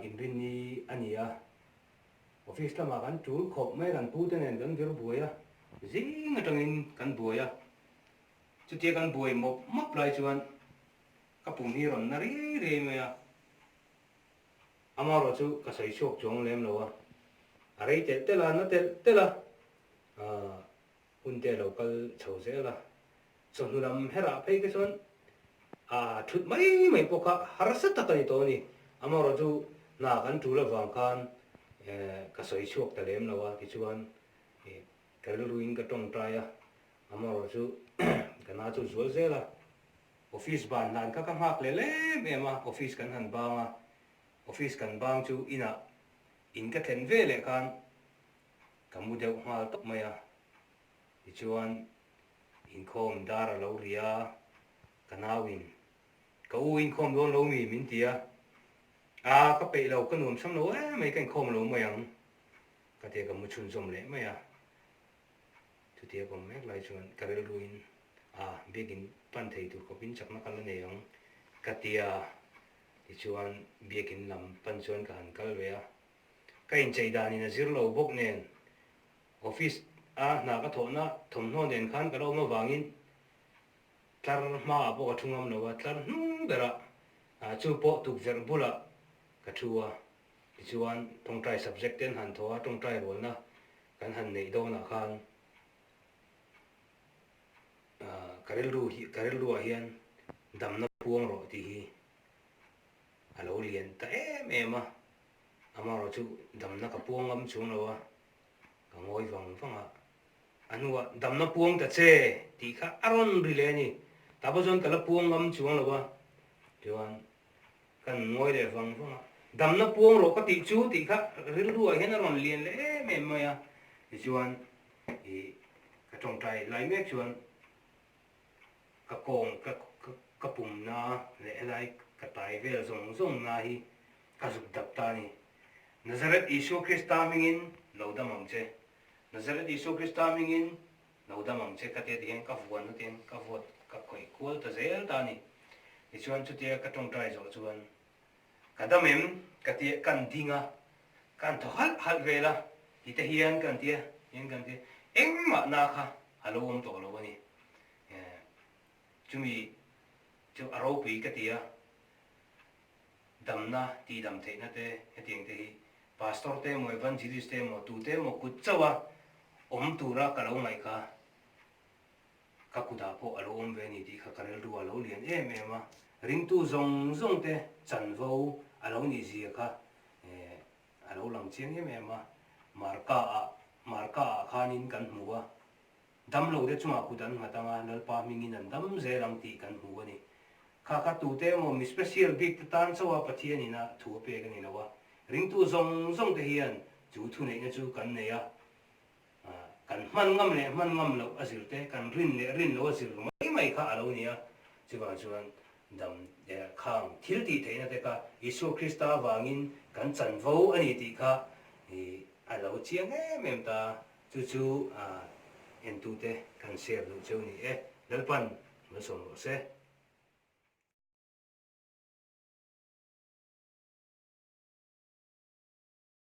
Inrinni a ni a, office lamah kan tul khawp mai a, kan pute nen kan vir buai a, zing atangin kan buai a, chutia kan buai mawp mawp lai chuan ka pum hi rawn na riai riai mai a, amaherawh chu ka sawi chhuak chuang lem lo a, a rei telh telh a, na telh telh a, Hun te a lo kal chho zel a, chawhnu lam herah phei kha chuan a thut mai mai pawh kha harsa tak a ni tawh a ni. Amaherawh chu hna kan tul avang khan ka sawi chhuak ta lem lo a, tichuan ka rilruin ka tawngtai a, amaherawh chu ka na chu zual zel a. Office ban hlan kha ka nghak leh lem em a, office kan han bang a, office kan bang chu inah in ka thlen ve leh khan Ka mu deuh nghal tawp mai a, tichuan inkhawm dar a lo ri a, ka nauin ka u inkhawm dawn lo mi min ti a, a ka peih lo, ka nuam sam lo em mai, ka inkhawm lo mai ang ka ti a, ka mu chhunzawm leh mai a, chutia ka awm mek lai chuan ka rilruin a biakin pan thei tur khawpin chakna ka la nei ang ka ti a, tichuan biakin lam pan chuan ka han kal ve a. Ka inchei danin a zir lo bawk nen office a hna ka thawhna thawmhnaw nen khan ka lo awm avangin tlar hmaah pawh ka thu ngam lo a, tlar hnung berah chu pawh tukverh bulah ka thu a. Tichuan tawngtai subject te an han thaw a, tawngtai rualna kan han neih dawnah khan ka rilru hi ka rilruah hian damna puang rawh tih hi a lo lian ta em em a. Amaherawh chu damna ka puang ngam chuang lo a, ka ngawi vang vang a. A hnuah damna puang ta che tih kha a rawn ri leh a ni. Tah pawh chuan ka la puang ngam chuang lo a, chuan kan ngawi leh vang vang a. Damna puang rawh ka tih chu tih kha rilruah hian a rawn lian leh em em mai a. Tichuan ih ka tawngtai lai mek chuan Ka kawng ka ka pumna leh helai ka tai vel zawng zawng na hi ka zuk dap ta a ni. Nazareth Isua Krista hmingin lo dam ang che. Nazareth Isua Krista hmingin lo dam ang che ka tia tihian ka vuan na tihian ka vote ka khawih kual ta zel ta a ni. Tichuan chutia ka tawngtai zawh chuan ka dam em ka tia kan ding a, kan thaw halh halh vel a, ti te hian kan tia hian kan tia engmah na kha a lo awm tawh lo a ni. Chumi chu a ropui ka ti a, damna tihdam theihna te hetiang te hi Pastor te emaw Evangelist te emaw tute emaw kut chauh a awm tura ka lo ngaih kha ka kutah pawh a lo awm ve a ni tih kha ka rilru a lo lian em em a, ringtu zawng zawng te chanvo a lo nih zia kha a lo lang chiang em em a, Marka ah Marka ah khanin kan hmu a. Damlote chungah kut an nghat anga Lalpa hmingin an dam zel ang tih kan hmu a ni. Kha kha tute emaw mi special bik te tan chauha Pathian ina thu a pek a ni lo a, ringtu zawng zawng te hian chu thuneihna chu kan nei a, kan hman ngam leh hman ngam loh a zir te, kan rin leh rin loh a zir mai mai kha a lo ni a. Chuvang chuan dam khang thil tih theihna te kha Isua Krista avangin kan chanvo a ni tih kha a lo chiang em em ta. Chu chu entute kan share duh cheu ni e. Lalpan malsawm rawh se.